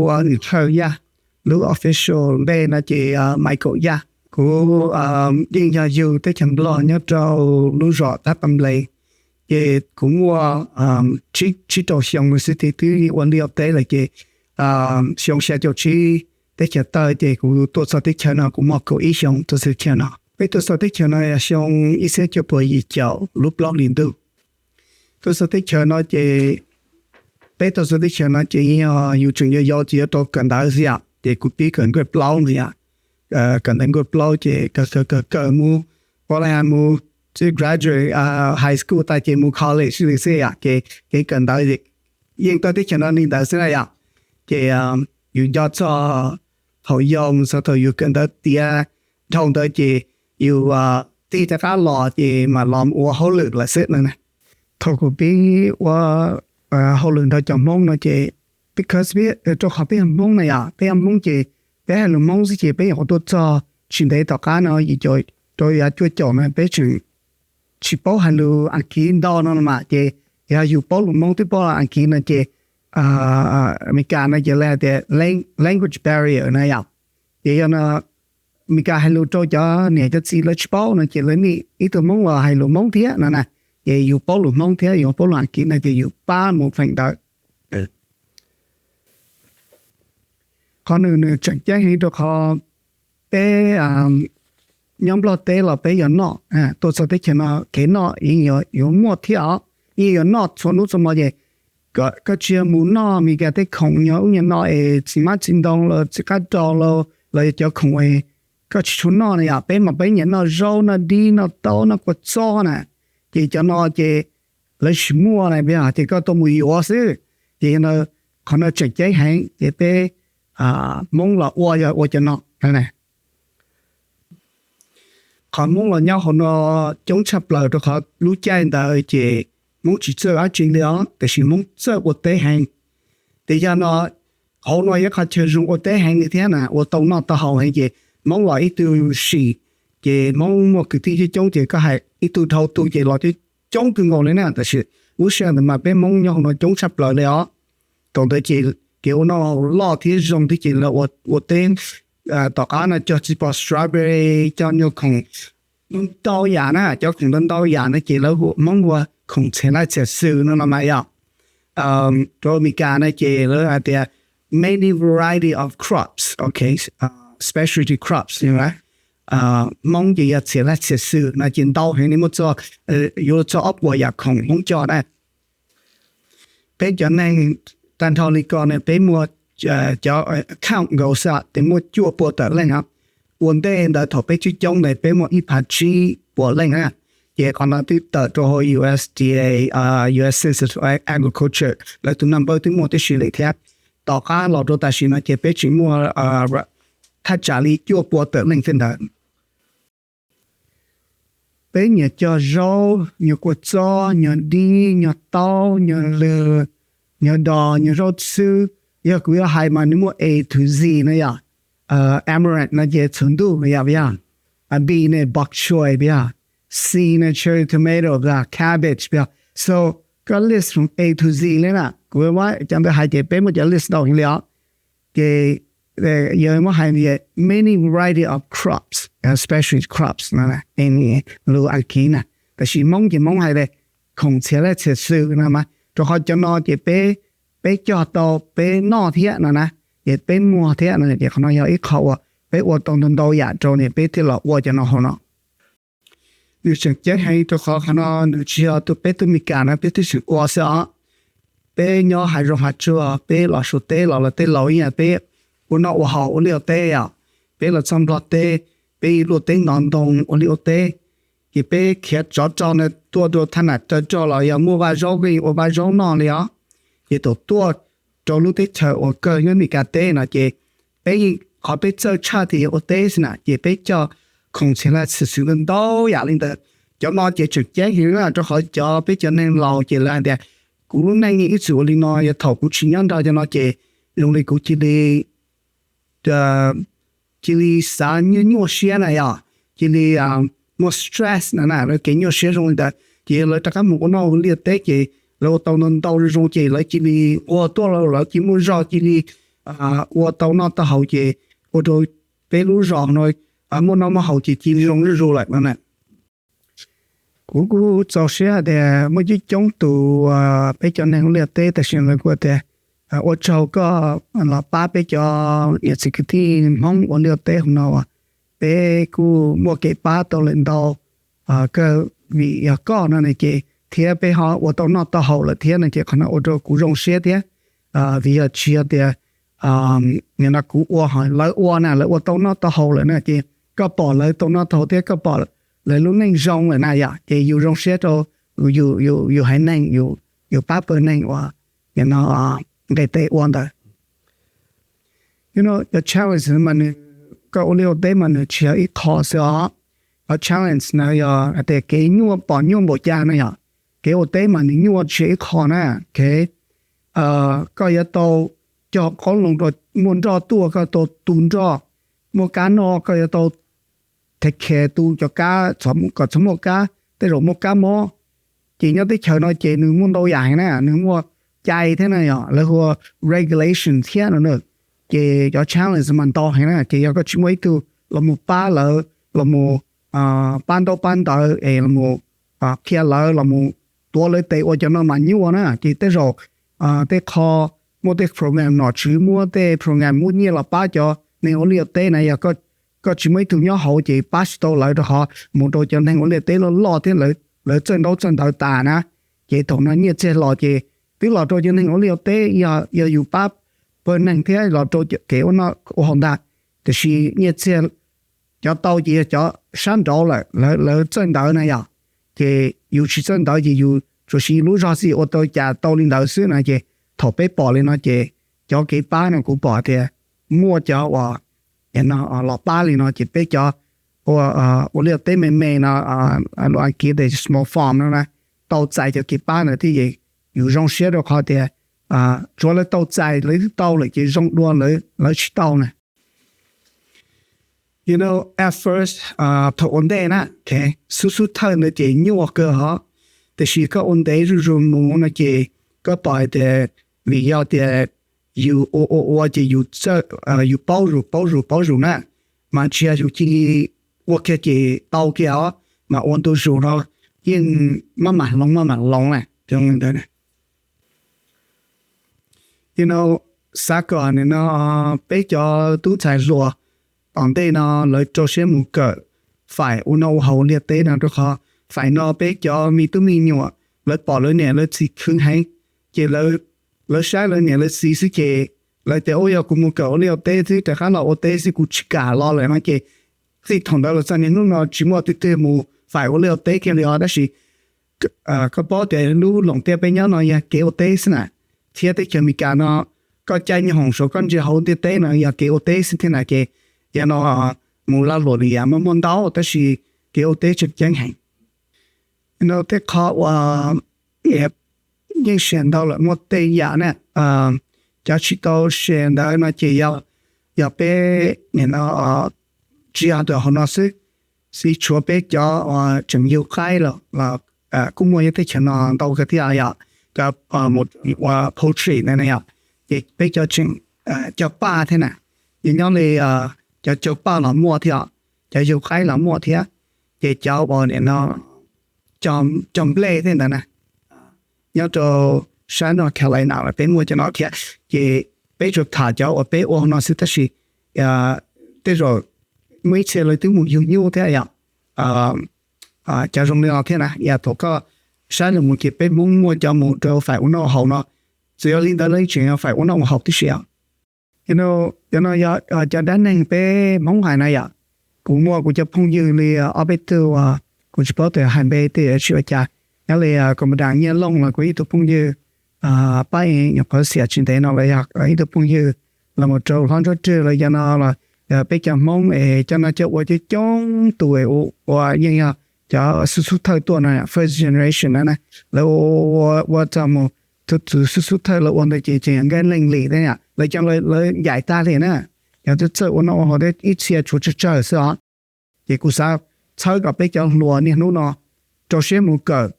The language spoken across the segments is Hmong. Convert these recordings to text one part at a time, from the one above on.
Ua nws thawj Yaj, lub official npe no ces Michael Yaj. Kuv yeej yog yug teb chaws Nplog nyob rau lub zos Tab Pas Nplees, ces kuv muaj tsib rau xyoo xwb ces twb ua liaj ua teb lawm ces xyoo xya caum tsib teb chaws tawg ces kuv tuaj txog teb chaws no kuv muaj kaum ib xyoo tuaj txog teb chaws no. Peb tuaj txog teb chaws no yog xyoo ib txhiab cuaj puas yim caum lub plaub hlis ntuj. Tuaj txog teb chaws no ces, peb tuaj txog teb chaws no ces yog yus tseem yau yau ces yuav rau kawm ntawv xwb yom, ces kuv pib kawm grade plaub no yom. Kawm ntawv grade plaub ces kawm kawm kawm kawm mus, ua li mus, graduate high school tas ces mus college li xwb yom, ces kev kawm ntawv yeej tuaj teb chaws no li ntawd xwb na yom. Ces yus nco txog thaum yau mus txog thaum yus kawm ntawv tiav dhau ntawd ces yus tig rov qab los ces mam los ua hauj lwm lawm xwb no. Thaum kuv pib ua hauj lwm nrog cov Hmoob no ces, because rau qhov peb yog Hmoob na yom, peb yog Hmoob ces peb hais lus Hmoob xwb ces peb nyuam qhuav tuaj txog tsis ntev tom qab no yim caum rau yav cuaj caum no peb tseem tsis paub hais lus Askiv ntau no mas ces yog yus paub lus Hmoob twb paub Askiv no ces Amelikas no ces lawv hais tias language barrier na yom. Ces yog no Amelikas hais lus rau cov niam cov txiv lawv tsis paub no ces lawv nim ib tug Hmoob los hais lus Hmoob thiab no na, ces yus paub lus Hmoob thiab yus paub lus Askiv no ces yus pab mus feem ntawd. Qhov nws nws tseem ceeb heev rau qhov peb nyob Nplog teb los peb yog noj, tuaj txog teb chaws no kev noj yeej yuav muaj thiab os, yeej yuav noj txhua hnub txhua hmo ces koj tsis yog mus noj Amelikas tej khoom nyog ub nyog no es txiv hmab txiv ntoo los txiv qab rau los los yog cov khoom es koj tsis tshua noj na yom, peb mas peb nyiam noj zaub noj dib noj taub noj kua txob na, ces cov no ces lawv tsis muaj na, ces koj tuaj mus yuav xwb. Ces qhov no tseem ceeb heev ces peb Hmoob los ua yog ua cov no. Qhov Hmoob los nyob hauv no coob tshaj plaws rau qhov lub caij ntawd ces Hmoob tsis txawj dab tsi li os, tiam sis Hmoob txawj ua teb heev. Ces yog no hauv no yog qhov chaw zoo ua teb heev li thiab na, ua tau noj tau haus heev ces Hmoob los ib tug sim, ces Hmoob muaj kwv tij coob coob ces koj hais ib tug dhau tus ces los coob coob kawg nkaus li na. Tab sis lub sij hawm ntawd mas peb Hmoob nyob hauv no coob tshaj plaws li os. Thaum ntawd ces kev ua noj loj thiab zoo thiab ces lawv ua teb tom qab no cog txiv pos strawberry, cog nyuag khoom ntau yam na, cov khoom ntau ntau yam na ces lawv hu Hmoob ua khoom txhiam laj txhiam xws no no mas yom. Rau Amelikas no ces lawv hais tias many variety of crops, ok, specialty crops. Hmoob ces yog txhiam laj txhiam xws no ces ntau heev li, muaj txog, yuav luag txog ob puas yam khoom Hmoob cog na. Peb cov neeg tag nrho li ko ne peb muaj cov account nkaus xwb ces muaj cuaj puas tawm leej os. Ua ntej ntawd thaum peb coob coob ntawd peb muaj ib phav tsib puas leej na. Ces qhov no twb tawm rau hauv U S D A, U S Census of Agriculture, lawv tus naj npawb twb muaj tib si li thiab. Tom qab los rau tam sim no ces peb tseem muaj thaj tsam li cuaj puas tawm leej thiab ntawd. Peb nyiam cog zaub, nyuag kua txob, nyuag dib, nyuag taub, nyuag lws, nyuag dos, nyuag zaub txhwb. Yog kuv yuav hais mas nws muaj A to Z na yom. Amaranth no ces txhuv ntuj yom, yog. B ne bok choy yom. C ne cherry tomato yom, cabbage yom. So koj list from A to Z li na, kuv muab cov ntawd hais ces peb muaj cov list ntau heev li os. Ces yog muab hais many variety of crops, specialty crops no, lus Askiv na. Tab sis Hmoob ces Hmoob hais tias khoom txhiam laj txhiam xws no mas rau qhov cov no ces peb, peb cog tau peb noj thiab no na, ces peb muag thiab no ces qhov no yog ib qho uas peb ua tau ntau ntau yam rau ne peb thiaj los ua cov no hauv no. Nws tseem ceeb heev rau qhov qhov no nws tsis yog peb tuaj Meskas na peb twb tseem ua xwb os. Peb nyob hav zoov hav tsuag, peb los Suav teb los lawv tej laus ib yam peb ua noj ua haus ua liaj ua teb os. Peb los txog Nplog teb, peb luaj teb ntov ntoo ua liaj ua teb. Ces peb khiav tsov rog na tuaj rau thaj nam raws rog los yog muaj vaj zaub peb ua vaj zaub noj li os. Ces thaum tuaj rau lub teb chaws uas kawg nyob Meskas teb no ces peb yeej, qhov peb txawj tshaj tias yog ua teb xwb na ces peb cog khoom txhiam laj txhiam xws ntau ntau yam li ntawd. Cov no ces tseem ceeb heev na rau qhov cov peb cov neeg laus ces lawv hais tias kuv lub neej ib txwm ua li no, yog thaum kuv tsis nyob nrog cov no ces zoo li kuv cia li cia li xav nyuaj nyuaj siab na yom, cia li muaj stress na na, lawv kev nyuaj siab zoo li ntawd ces lawv rov qab mus ua noj ua liaj teb ces lawv ua tau ntau ntau zoo zoo ces lawv cia li ua tuaj lawm, lawv cia li muaj zog, cia li ua tau noj tau haus ces ua rau peb lub zos no muaj noj muaj haus ces cia li zoo zuj zus lawm no na. Kuv kuj txaus siab hais tias muaj coob coob tus peb cov neeg ua liaj teb tam sim no lawv kuj tias ua tsaug koj los pab peb cov niam txiv kwv tij Hmoob ua liaj teb hauv no uas peb kuj muaj kev pab tau lawm ntau kawg vim yog koj no na ces thiab peb ho ua tau noj tau haus lawm thiab no ces qhov no ua rau kuv zoo siab thiab. Vim yog tsis yog tias nim no kuv ua ho lawv ua na, lawv ua tau noj tau haus lawm na ces koj pom lawv tau noj tau haus thiab koj pom lawv lub neej zoo lawm na yom ces yus zoo siab rau yus haiv neeg, yus pab pawg neeg uas nim no nqis tes ua ntawd. Cov challenge mas nws, koj ua liaj ua teb mas nws tsis yog ib qho xwb os. Cov challenge na yog hais tias kev nyuaj, pom nyuaj npaum cas na yom. Kev ua teb mas nws nyuaj tsis yog ib qho na. Koj yuav tau cog qoob loo rau muaj nroj tuaj koj tau tu nroj, muaj kab noj koj yuav tau take care tu cov kab kom txhob muaj kab, tej zaum muaj kab mob. Ces nyob teb chaws no ces nws muaj ntau yam heev na, nws muaj cai thiab na yom, lawv hu ua regulation thiab no na. Ces cov challenge mas ntau heev na ces yog koj tsis muaj ib tug los mus pab lawv, los mus pab ntaub pab ntawv es los mus qhia lawv, los mus tuav lawv tes ua cov no mas nyuaj na ces tej zaum tej qho muaj tej program nom tswv muab tej program muab nyiaj los pab cov neeg ua liaj ua teb na yog koj tsis muaj ib tug nyob hauv ces pab tsis tau lawv rau qhov mus rau cov neeg ua liaj teb loj loj thiab lawv txawj ntaub txawj ntawv tas na ces thaum no nyiaj txiag los ces twb los rau cov neeg ua liaj ua teb yog yus pab pawg neeg thiab los rau kev ua noj ua haus ntag. Tiam sis nyiaj txiag cov tau ces yog cov sab nraud lawm, lawv txawj ntawv na yom. Ces yus tsis txawj ntawv ces yus tsuas siv lub zog xwb ua tau cas tau li ntawd xwb na ces thaum peb pom li no ces cov kev pab no kuv pom tias muaj cov uas los pab li no ces peb cov ua liaj teb me me no, lus Askiv tias small farm no na, tau txais cov kev pab ntawd thiab ces yus zoo siab rau qhov tias tsuav lawv tau txais lawv twb tau lawm ces zoo dua lawv tsis tau na. At first, thaum ua ntej na, xub xub thawj ntawd ces nyuaj kawg os. Tiam sis koj ua ntev zuj zus mus no ces koj pom hais tias vim yog tias yus ua ua ua ces yus paub zus paub zus paub zus na, mas tsis yog yus cia li ua kiag ces tau kiag os, mas ua ntu zus no yeej maj mam hloov maj mam hloov na. Xav kom nim no peb cov tub ntxhais hluas tom ntej no lawv rau siab mus kawm faim ua noj ua haus liaj teb no rau qhov faim no peb cov me tub me nyuam lawv pom lawv niam lawv txiv khwv heev, ces lawv saib lawv niam lawv txiv xwb ces lawv tias ua yog kuv mus kawm ua liaj ua teb xwb rov qab los ua teb xwb kuv tsis kam los lawm no ces txij thaum ntawd los txog niaj hnub no tsis muaj tus twg mus faim ua liaj ua teb kiag li os. Tab sis koj paub tias lub Loos Tiaj peb nyob no yog kev ua teb xwb na, thiab teb chaws Amelikas no koj caij nyoob hoom saum koj ntsia hauv ntiaj teb no yog kev ua teb xwb thiab na ces yog no mus lag luam li yam muaj muaj ntau tab sis kev ua teb tseem ceeb heev. No tej qhov uas yeej share ntau lawm muaj tej yam na, cov tsis tau share ntawd no ces yog peb nim no tsis yog tus hauv no xwb, tsis tshuav peb cov uas tseem yug qaib los kuj muaj nyob teb chaws no ntau kawg thiab yom, cov ua poultry na yom, ces peb cov tseem cog paj thiab na, ces nyob li cov cog paj los muaj thiab, cov yug qaib los muaj thiab, ces cov uas nim no cog nplej thiab ntawd na, nyob rau sab North Carolina los peb muaj cov no thiab, ces peb tsuas tham cov uas peb ua no xwb tab sis tej zaum muaj ib txhia lawv twb mus yug nyuj thiab yom, cov zoo li no thiab na. Yog thaum koj saib los mus ces peb Hmoob muaj cov mus rau faim ua noj ua haus no, txawm yog li ntawd los tseem yog faim ua noj ua haus tib si os. Cov no yog cov dab neeg peb Hmoob hais na yom. Kuv muaj kuv cov phooj ywg li ob peb tug uas kuv tsis paub tias hais npe tej tsis ua cas, nyob li Kos Mas Das Nyiaj Looj los kuv ib tug phooj ywg, Paj Ev nyuam qhuav xiam tsis ntev no los yog ib tug phooj ywg, los mus rau hlob Ntsuab Rwg los yog no los peb cov Hmoob es coj noj coj ua coob coob tus ua yeej yog cov xub xub thawj tuaj no, first generation na, lawv ua ua txog mus tus xub xub thawj lawv ua ntawd ces tseem yog nkaj leej li thiab, lawv cov lawv ncaim tag li na, cov twb txawj ua noj ua haus thiab ib txhia tshuav tsawg tsawg xwb os. Ces kuv xav txhawb kom peb cov hluas niaj hnub no rau siab mus kawm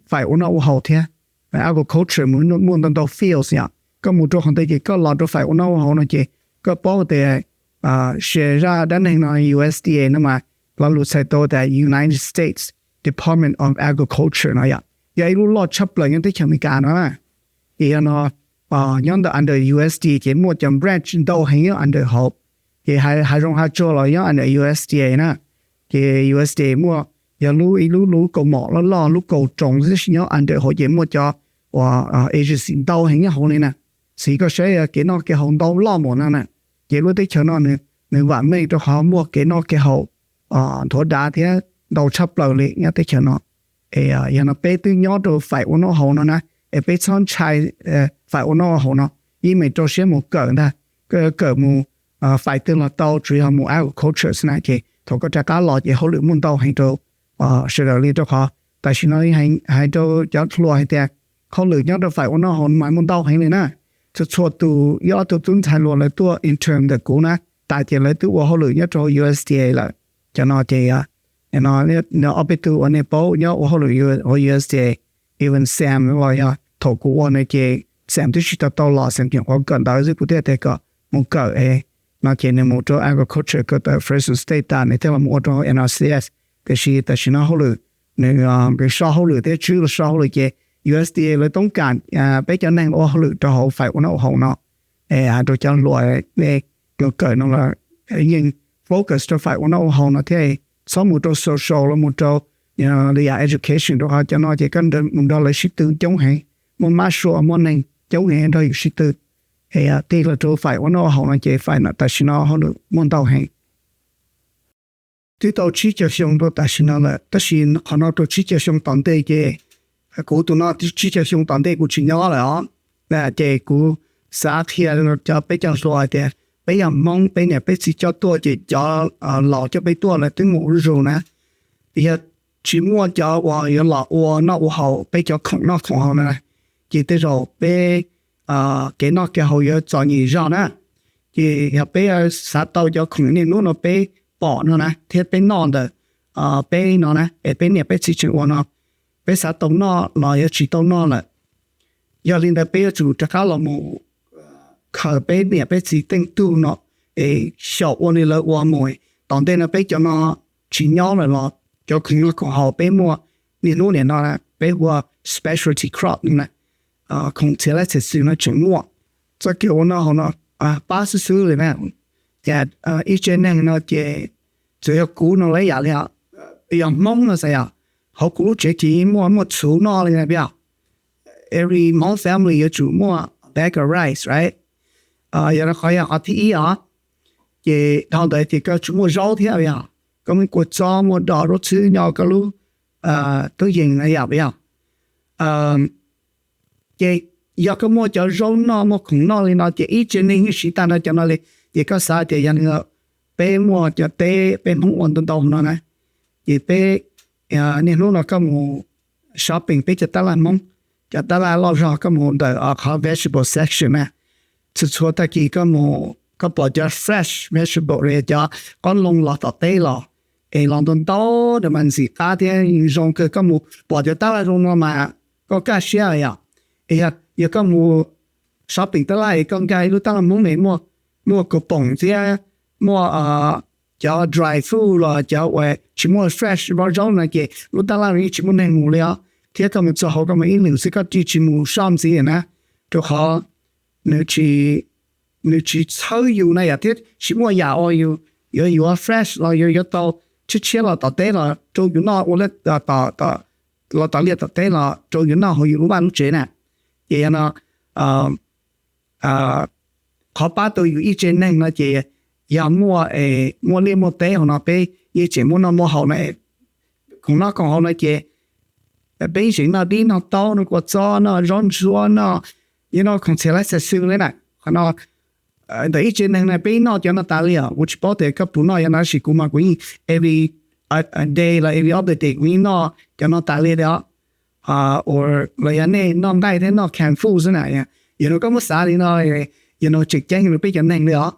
faim ua noj ua haus thiab, agriculture mus muaj ntau ntau fields yom, Koj mus rau qhov ntawd ces koj los rau faim ua noj ua haus no ces koj paub tias, se zaj dab neeg no U S D A no mas lo lus txhais tau tias United States Department of Agriculture no yom, yog ib lub loj tshaj plaws nyob teb chaws Amelikas no na. Ces yog no, nyob ntawm under U S D A ces muaj cov branch ntau heev nyob under hauv. Ces hav zoov hav tsuag los nyob under U S D A na. Ces U S D A muaj, yog lub, ib lub, lub kaus mom loj loj, lub kaus roos xwb nyob under hauv ces muaj cov uas agency ntau heev nyob hauv li na. Xws koj saib kev noj kev haus ntau loj mus no na. Ces lub teb chaws no nws vam meej rau qhov muaj kev noj kev haus nthuav dav thiab ntau tshaj plaws li nyob teb chaws no. Yog no peb twb nyob rau faim ua noj haus no na, es peb txhob ntshai faim ua noj ua haus no, yeej meem rau siab mus kawm ntag. Koj yuav kawm mus faim twg los tau, tsuas yog mus agriculture xwb na. Ces thaum koj rov qab los ces hauj lwm muaj ntau heev rau sawv daws li, rau qhov tam sim no hais rau cov hluas hais tias hauj lwm nyob rau faim ua noj haus mas muaj ntau heev li na. Txhua txhua tus, ib ob tug tub ntxhais hluas lawv tuaj intern ntawm kuv na, tas ces lawv twb ua hauj lwm nyob rau U S D A lawm. Cov no ces ob peb tug uas nej paub nyob ua hauj lwm hauv U S D A, even Sam los yog thaum kuv ua no ces Sam twb tsis tau tau los, Sam nyuam qhuav kawm ntawv xwb, kuv thiaj tias kom mus kawm no ces nws mus rau agriculture kawm tawm Fresno State tas nws thiaj los mus ua rau N R C S. Tiam sis tam sim no hauj lwm nws, nws so hauj lwm thiab tswb los so hauj lwm ces U S D A lawv toob kam peb cov neeg ua hauj lwm rau hauv faim ua noj ua haus no. Es hais rau cov hluas nej yuav kawm no los yeej focus rau faim ua noj ua haus no thiab, txhob mus rau social los mus rau li yam education, rau qhov cov no ces koj mus nrog lawv sib tw coob heev, muaj mab sua muaj neeg coob heev nrog yus sib tw. Es tig los rau faim ua noj ua haus no ces faim tam sim no hauj lwm muaj ntau heev. Twb tau tsib caug xyoo rau tam sim no lawm, tab sis qhov no rau tsib caug xyoo tom ntej ces kuv tus no tsib caug xyoo tom ntej kuv tsis nyob lawm os. Ces kuv xav qhia cov peb cov hluas hais tias peb yog Hmoob, peb niam peb txiv coj tuaj ces cov laus coj peb tuaj lawv twb mus ua zug na. Yog tsis muaj cov uas yuav los ua noj ua haus peb cov khoom noj khoom haus na, ces tej zaum peb kev noj kev haus yuav txom nyem zog na. Ces yog peb xav tau cov khoom niaj hnub no peb pom no na thiab peb noj ntawm peb no na, es peb niam peb txiv tseem ua no, peb xav tau noj los yuav tsis tau noj lawm. Yog li ntawd peb yuav tsum rov qab los mus khaws peb niam peb txiv tej tug no es xyaum ua li lawv ua mus. Tom ntej no peb cov no tsis nyob lawm los cov khoom noj khoom haus peb muaj niaj hnub niam no peb ua specialty crop no na, khoom txhia leej txhia xwm no tseem muaj. Txoj kev ua noj haus no pab xwb xwb li na. Cas ib tse neeg no ces txawm yog kuv no los ib yam li, yog Hmoob no xav yom, hauv kuv lub tsev ces muaj, muaj txhuv noj li na, every Hmong family yuav tsum muaj bag of rice, right? Yog no qhov yog qhov thib ib os. Ces dhau ntawd ces koj tsum muaj zaub thiab yom, koj muaj kua txob, muaj dos zaub txhwb nyob koj lub tub yees na yom, yom. Ces yog koj muaj cov zaub noj muaj khoom noj li no ces ib tse neeg yeej siv tag nrho cov no li. Ces koj xav tias yog peb muaj cov teb peb Hmoob ua ntau ntau no na, ces peb niaj hnub no koj mus shopping peb cov tab laj Hmoob, cov tab laj loj zog koj mus ntawm qhov vegetable section na, txhua txhua tag kis koj mus koj pom cov fresh vegetable li cov qoob loo los tom teb los, es los ntau ntau mas ntxim qab thiab zoo kawg. Koj mus pom cov tab laj zoo no mas koj kaj siab yom. Yog koj mus shopping tab laj es koj nkag ib lub tab laj Hmoob es muaj, muaj kaus poom thiab muaj cov dry food los cov uas tsis muaj fresh zaub no ces lub tab laj yeej tsis muaj neeg mus li os. Thiab koj mus txog hauv koj mus ib lwm xwb koj yeej tsis mus shop ntxiv na, rau qhov nws tsis txhawb yus na yom, thiab tsis muaj yam uas yus yuav yuav fresh los yuav yuav tau tshiab tshiab los tom teb los rau yus noj ua, los tom liaj tom teb los rau yus noj hauv yus lub vaj lub tsev na. Ces yog no qhov pab tau yus ib tse neeg no ces yog muaj, muaj liaj muaj teb hauv no peb yeej tseem muaj noj muaj haus no. Khoom noj khoom haus no ces peb tseem noj dib noj taub noj kua txob noj zaub ntsuab noj, yeej noj khoom txhia leej txhia xwm li na. Qhov no ntawm ib tse neeg no peb noj cov no tas li os. Kuv tsis paub tias koj puas noj cov no tab sis kuv mas kuv yeej every day los every other day kuv yeej noj cov no tas li os. Los yog nej noj nqaij thiab noj canned food xwb na. Yog no koj muab xav li no, yog no tseem ceeb rau peb cov neeg li os.